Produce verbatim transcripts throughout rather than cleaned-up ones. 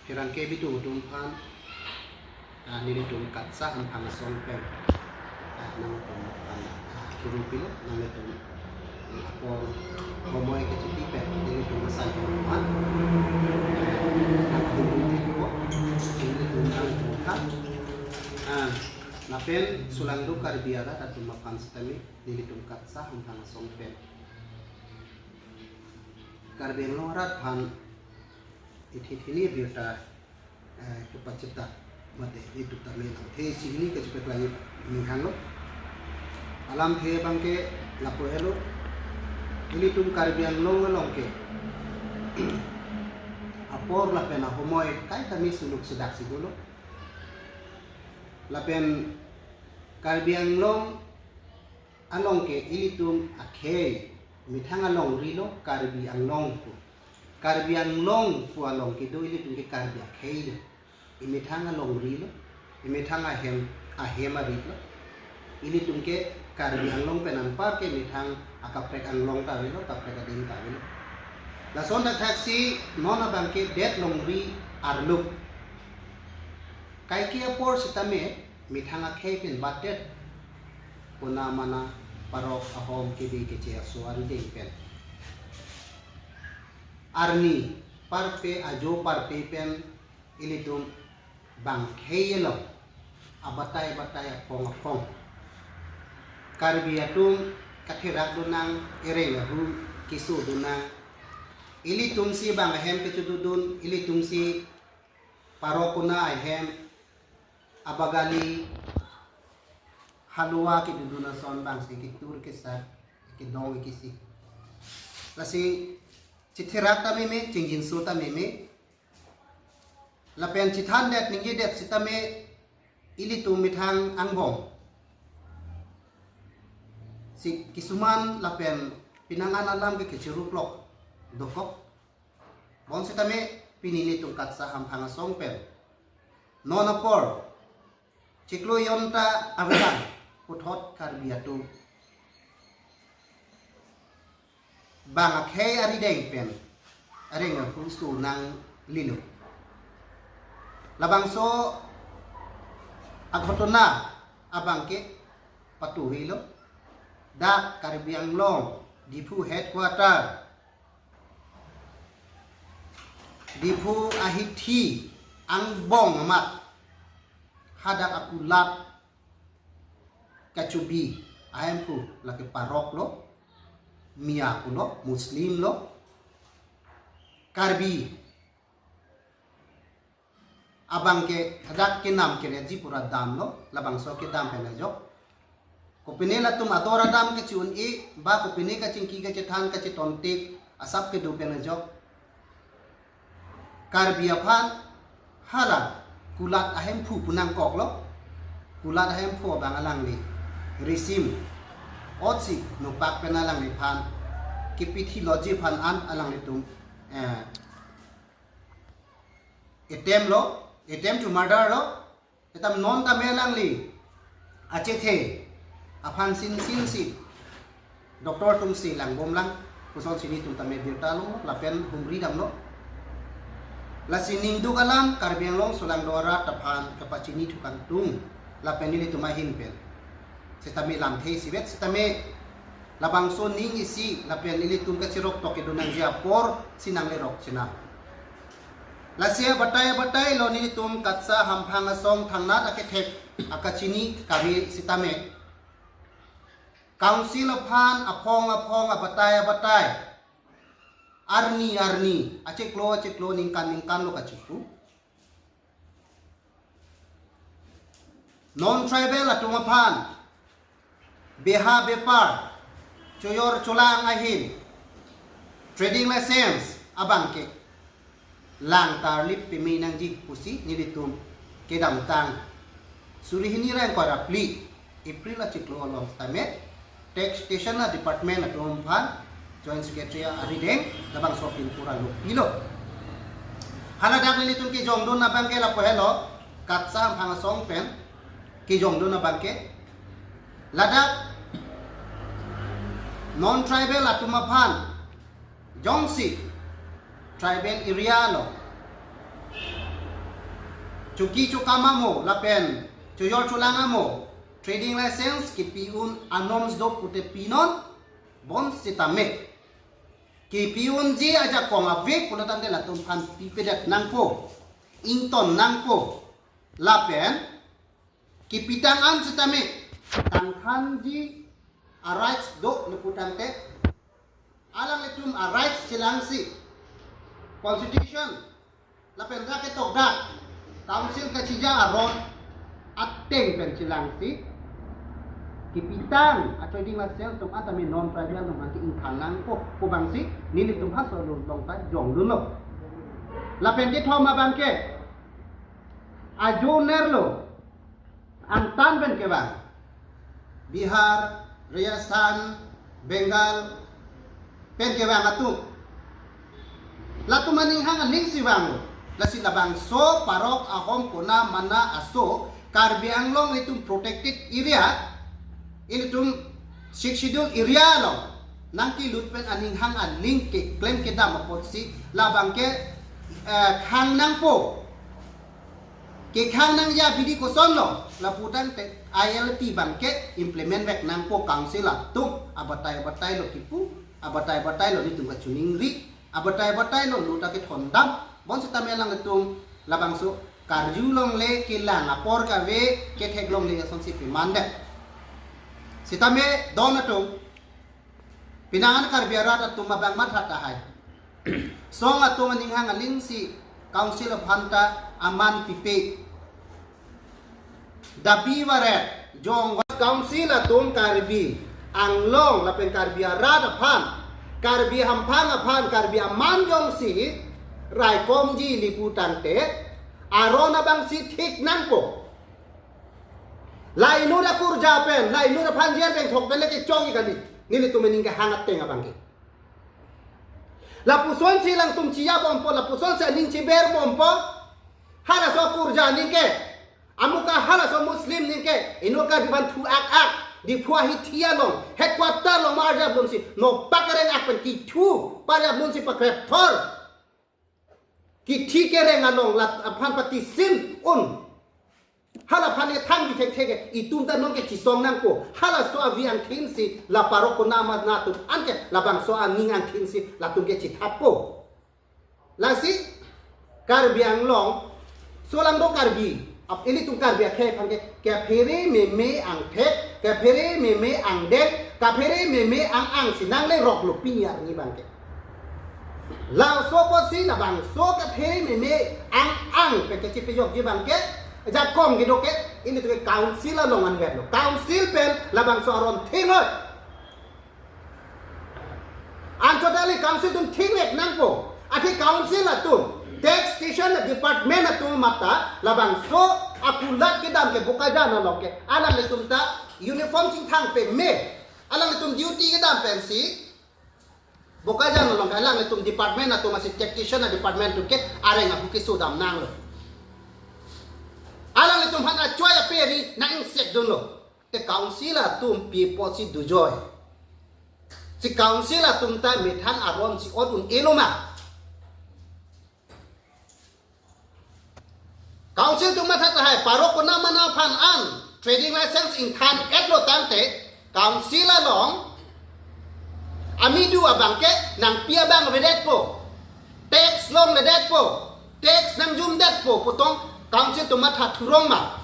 Kerang ke bitung atum aphan, ah, nelitum KATSA hamphang asong pen, ah, nangtum aphan, ah, thuru pilo, nangtum apor homoi kachiti pen nelitum asai atum aphan, ah, nangtum thekpo, nelitum nangtum aphan, ah, lapen solangdo Karbi arat atum aphan sitame nelitum KATSA hamphang asong pen Karbi Anglong arat aphan ithi hini birta, eh, kepacheta mate itum tame lamthe isi hini kachepaklang ninghanglo. Alamthe abangke lapu helo. Ilitum Karbi Anglong along ke apor lapen ahomoi kaitame suluk sedaksi dolo. Lapen Karbi Anglong along ke ilitum akhei, methang alongri lo Karbi Anglong pu. Karbi Anglong pu along kedo ilitum ke Karbi akhei lo. Imethang alongri lo, imethang ahem, ahem arit lo. Ilitum ke Karbi Anglong pen anpar ke methang akaprek Anglong ta avelo, kaprek adim ta avelo. Lason thakthaksi non abangke det longri arluk. Kaike apor sitame methang akhei pen batdet. Kona mana parok ahom kebe keche aso arideng pen. Arni parpe ajo parpe pen ilitum bang khei along abatai batai aphong aphong Karbi atum katherak donang, ereng ahu keso donang. Ilitum si bang ahem kechedodun, ilitum si parok kona ahem abagali halua kedodun ason bang si ketur kesak, kedong kesi. Lasi chetherak ta meme, chingjinso ta meme. Lapen chethandet ningjedet sitame ilitum methang angbong si kisuman lapen pinangan alam ke kecheruplok dokok. Bonsitame pini nelitum KATSA hamphang asong pen non apor chiklo jon ta avelang puthot Karbi atum bang akhei arideng pen areng ahu so nanglelo. Labangso aghotona abangke patuhelo. Dak Karbi Anglong Diphu headquarter, Diphu ahithi angbong amat hadak akulat kachobi ahemphu lake parok lo, Miya pulo, Muslim lo, Karbi abangke hadak kenam keretji pura damlo, labangso kedam pen ajok. Kopine latum ador adam kechi-un-e, ba kopine kachingki kachethan kachetontik asap kedo pen ajok. Karbi aphan hala kulat ahemphu pu nangkoklo. Kulat ahemphu abang alangli risim otsi nopak pen alangliphan kepithi loji aphan an alanglitum, eh, attempt lo, attempt to murder lo, etam non tame alangli achethe aphan sinsinsi doctor atum si langbomlang puson si nelitum tame birta longlo lapen humri damlo. Lasi ningduk alam Karbi Anglong solangdo arat aphan kapachini thukang tung lapen nelitum ahin pen sitame lamthe isivet sitame labangso ning isi lapen ilitum kacherok tok kedo nangji apor si nanglerok chenam. Lasi abatai abatai lo nelitum KATSA hamphang asong thangnat akethek akachini kami sitame Council aphan aphong aphong abatai abatai, arni arni, achiklo achiklo, ningkan ningkan lo kachipu. Non tribal atum aphan beha bepar, choyor cholang ahin, trading license abangke lang tarlip peme nangji pusi nelitum kedamtang suri hini ra ingkoi ra phli April achiklo along sitame Taxation a Department atum aphan Joint Secretary arideng labangso pinpura lo pilo. Hala dak nelitum kejongdun abangke lapu helo, KATSA hamphang asong pen kejongdun abangke ladak non tribal atum aphan jongsi tribal area lo choki chokam amo lapen chojor cholang amo trading license kepi-un a-norms do pute pinon, bonsitame kepi-unji ajakong ave pulo tangte latum aphan pipedet nangpo, ington nangpo, lapen kepitang an sitame tangthanji a-rights do le pu tangte, alanglitum a-rights chelangsi constitution lapen rat ketokdak council kachija aron ateng pen chelangsi kepitang a-trading license atum an tame non-tribal atum aphan ke ingthan nangpo pu abangsi nelitum ha solo long ta jongdunlo. Lapen kethom abang ke ajo nerlo angtan pen kevang Bihar, Rajasthan, Bengal pen kevang atum, latum aning hang aling si vanglo. Lasi labangso Parok Ahom Konamana aso Karbi Anglong itum protected area, ilitum Sixth Schedule area along nangkelut pen aning hang aling keklem kedam apotsi labang ke eh, khang nangpo. Kekhang nangji abidi kosonlo lapu tangte I L P abang ke implement vek nangpo, council atum abatai abatai lo kipu, abatai abatai lo nelitum kachiningri, abatai abatai lo lut akethondam, bonsitame alanglitum labangso karju longle kelang apor kave, kethek longle asonsi pemandet. Sitame don atum, penang an Karbi arat atum abang matha tahai. Song atum aning hang aling si council aphan ta aman pipe. Dabi varet jong council atum Karbi Anglong lapen Karbi arat aphan, Karbi hamphang aphan, Karbi aman jongsi raikomji le pu tangte, aron abangsi thik nangpo. La inut akurja pen, la inut aphan jer pen thok pen le kechokji kali. Nelitum aning kehang ateng abang ke. Lapusonsi alangtum chejabompo, lapusonsi aning cheberbompo. Halaso akurja aning ke, amuka halaso Muslim aning ke, inut ke diban thu ak-ak, Diphu ahithi along, headquarter along ma arjap dunsi, nopak kereng ak pen kithu, parjap dunsi pakrep thor. Kithi kereng along lat aphan patisin un. Hala aphan kethang bi thekthek ke, itum ta nonke chisong nangpo. Halaso avi angthin si la Parok Konamana atum an ke labangso aning angthin si latum ke chithappo. Lasi Karbi Anglong, solang do Karbi, ap ilitum Karbi akhei aphan ke, kephere meme angthek, kephere meme angdeng, kephere meme ang-ang si nangle roklo pini arni abang ke. Laso apotsi labangso kephere meme ang-ang pen kachepejokji abang ke, jakong kedo ke, ilitum ke council along anvetlo. Council pen labangso aron thingnoi. Anchot kali council atum thingrek nangpo. Athe council atum, taxation department atum mata labangso akulat kedam ke Bokajan along ke, alanglitum ta uniform chingthang peme, alanglitum duty kedam pensi Bokajan along ke alanglitum department atum, asi taxation department atum ke areng ahu keso dam nanglo. Alanglitum aphan achoi aperi nang-ingsek dunlo. Te council atum pi apotsi dojoi? Si council atum ta methang aron si ot un-elo ma? Council atum matha tahai, Parok Konamana aphan an trading license ingthan-etlo tangte, council along amidu abang ke nangpi abang avedetpo, tax longledetpo, tax nangjumdetpo pu tong council atum matha thurong ma?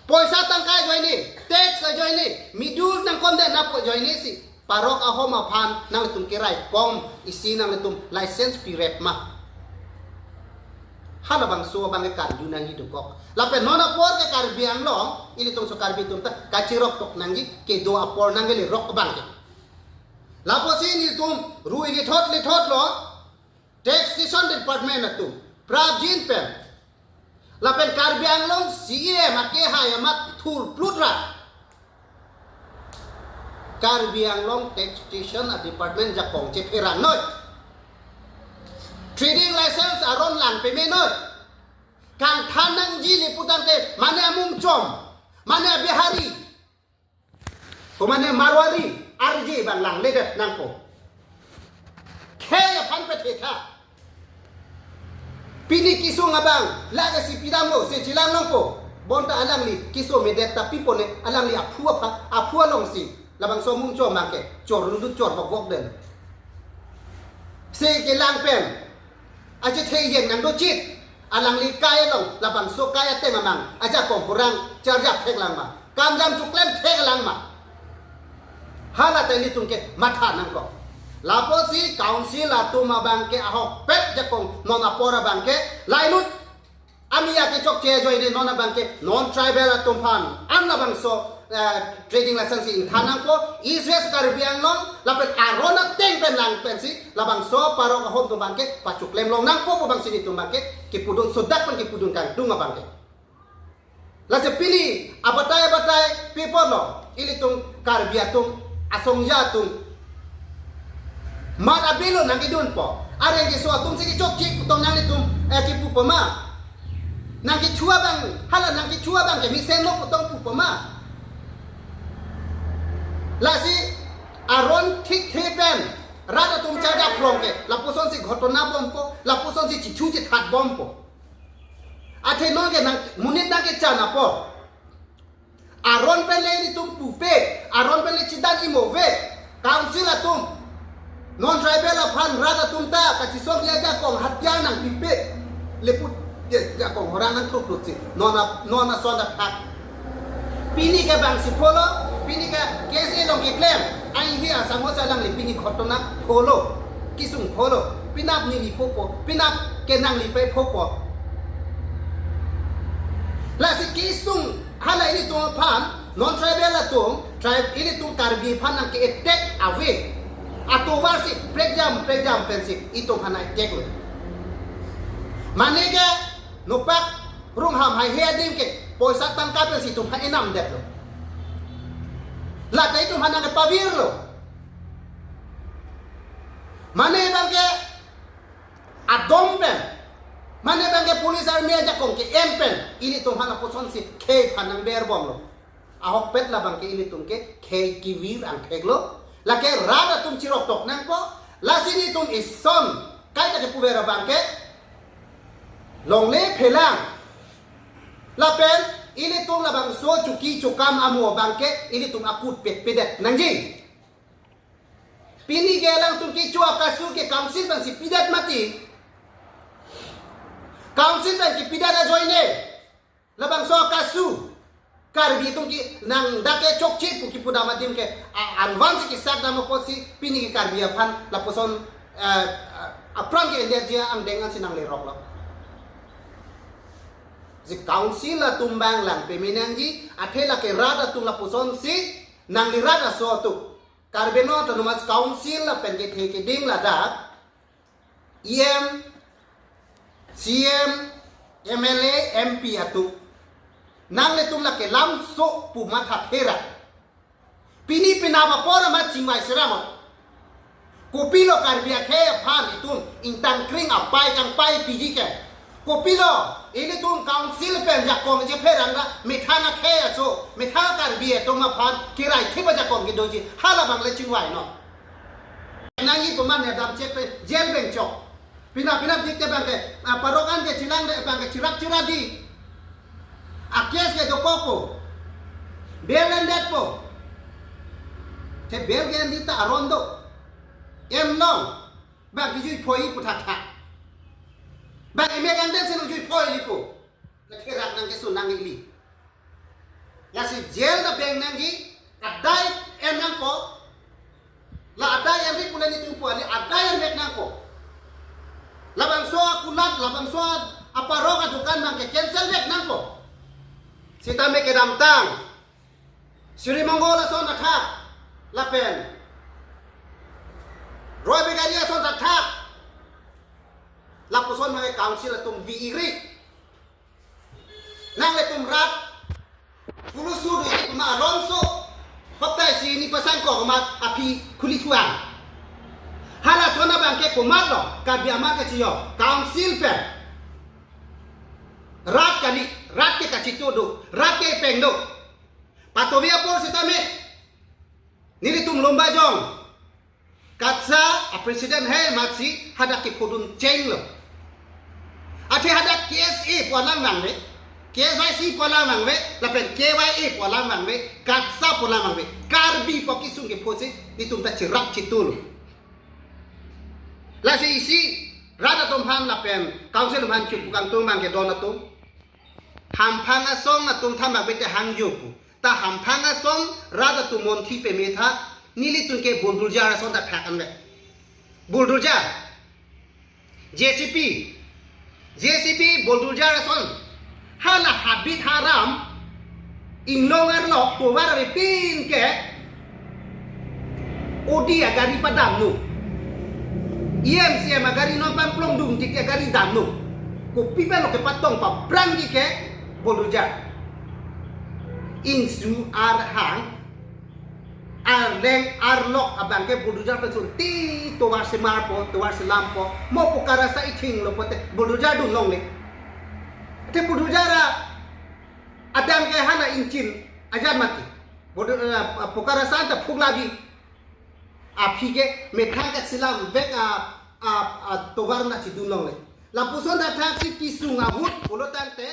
Poisa tangka ajoine, tax ajoine, midu nangkondet napo ajoine si Parok Ahom aphan nanglitum keraikom, isi nanglitum license pirep ma? Halabangso abang ke karju nangji dokok. Lapen non apor ke Karbi Anglong, ilitum so Karbi atum ta kachirok tok nangji, kedo apor nangkele rok abang ke. Lapusi nelitum ru ilithot lithotlo, taxation department atum prapjin pen, lapen Karbi Anglong C E M akehai amat thurplut ra, Karbi Anglong taxation department jakong chepherannoi. Trading license aron lang pemenoi. Kangthan nangji le pu tangte mane amungchom, mane abihari, ko mane Marwari, arje abang langledet nangpo. Khei aphan pethe tha. Pini kesung abang, lake si pidamlo, si chelang longpo. Bonta alangli keso medet ta pipone, alangli aphu apha, aphu alongsi labangso mung chom abangke chor lundut chor bokbok den. Si kelang pen achethe yen nangdochit, alangli kai along, labangso kai ateng amang ajakong hurang charjap theklang ma, kamjam chuklem theklang ma. Hala ta ilitum ke matha nangkok. Lapusi council atum abangke ahokpet jakong non apor abangke lainut ami ake chokche ajoine non abangke non tribal atum aphan an labangso, eh, trading license ingthan nangpo, East West Karbi Anglong lapen aron ateng pen lang pensi labangso parok ahom atum abangke pachuklem long nangpo pu abangsi ilitum abangke kipudun sodak pen kipudun kangtung abangke. Lasi pini abatai abatai paper lo, ilitum Karbi atum, asongja atum, mat abilo nangkedunpo. Areng keso atum si kechokche pu tong nanglitum, eh, kipupo ma. Nangkecho abang, hala nangkecho abangke mesenlo pu tong pupo ma. Lasi aron thikthe pen rat atum charjap long ke lapusonsi ghotona bompo, lapusonsi chichu chithat bompo. Athe nonke nang monit nangkechan apot, aron pen le ilitum pupe, aron pen le chidan imove, council atum non tribal aphan rat atum ta kachisongji ajakong hatia nangpipe, leput je jakong hurang nangthuklutsi non a, non ason athak. Pini ke bangsi pholo, pini ke K S A along keklem, ai hi asangho salang le pini ghotona pholo, kesung pholo, penap neli phopo, penap ke nangli pai phopo. Lasi kesung hala ilitum aphan, non tribal atum, tribe ilitum Karbi aphan nangke-attack ave. Atovarsi prekjam prekjam pensi itum aphan attack lo. Mane ke nopak rungham haihe adim ke poisa tangka pensi itum aphan enamdetlo. Lata itum aphan nangkepavirlo. Mane abangke adom pen, mane abangke police army ajakong ke-en pen ilitum aphan apusonsi khei aphan nangberbomlo. Ahokpet labangke ilitum ke khei kevir angtheklo. Lake rat atum chiroktok nangpo. Lasi ilitum ison kaita kepuver abangke longle phelang. Lapen ilitum labangso chuki chukam amo abangke ilitum akut pet pedet nangji. Pini ke alangtum kecho akasu ke council pensi pidet mati. Council pen kepidet ajoine labangso akasu Karbi atum ke nang dak ke chokche pu kipudam adim ke a, anvansi kesak dam apotsi pini ke Karbi aphan lapuson, eh, apran ke-endet ji angdeng ansi nangleroklo. Si council atum abang lang pemenangji, athe lake rat atum lapusonsi nangli rat aso atum. Karbi Anglong Autonomous Council lapen kethe keding ladak E M, C M, M L A, M P atum, nanglitum lake lamso pu matha thera. Pini penap apor amat chingvai serang. Kopilo Karbi akhei aphan itum ingtangkring apai kangpai piji ke? Kopilo ilitum council pen jakong je pherang ra methang akhei aso, methang Karbi atum aphan kerai thip ajakong kedoji, halabang le chingvai non. Nangji pu mane dam chek pen jail bengchok. Pina pina dik te abangke, ah, parok an ke chelang de abangke chirak chirak di. A case ke dokokpo. Bail endetpo. Te bail ke endi ta aron do. Em long. Bang kejui phoi pu thakthak. Bang emek angdeng si nang jui phoi lipo. Nang therak nangkesun nang ili. Lasi jail ta beng nangji, adai en nangpo. La adai en ri pule nitum pu ali adai en vek nangpo. Labangso akulat, labangso aparok adukan abangke cancel vek nangpo. Sitame kedamtang Sri Mongol ason athak, lapen Roy Bigari ason athak, lapuson abangke council atum vi-iri. Nanglitum rat pulusu do iti puma alonso, hoptai si ni pasang ko ma aphi khuli thuang. Halason abangke komatlo, Karbi amat kachiyo, council pen. Rat kali, rat ke kachito do, rat ke peng do. Patovi apor sitame nelitum Lumbajong KATSA a president he amatsi hadak kephodun chenglo. Hadak K S A pu alam vangve, K S Y C pu alam vangve, lapen K Y A pu alam vangve, KATSA pu alam vangve. Karbi pu akesung kepho si netum ta cherap chetu lo. Lasi isi rat atum aphan lapen council atum aphan chupu kangtung abang ke don atum. Hamphang asong atum thambak bete hangjo pu. Ta hamphang asong rat atum monthi peme tha, nelitum ke bulldozer ason ta phak anve. Bulldozer, J C B, J C B bulldozer ason. Hala habit haram, inglong arlok tovar avepin ke odi agari padamlo. E M C M agari non pangplong dungji ke agari damlo. Kopi pen lo kepatong paprangji ke bulldozer. Ingsu arhang arleng arlok abang ke bulldozer pen surti tovar semarpo, tovar selampo, mo Pokarasa ithinglo pote bulldozer dun longle. Te bulldozer a adang ke hala ingchin ajan mati. Bulldo-, eh, Pokarasa ta phuglabi. Aphi ke methang ke selam vek a, a, a tovar na chidun longle. Lapuson ta thaksi kesung ahut pulo tangte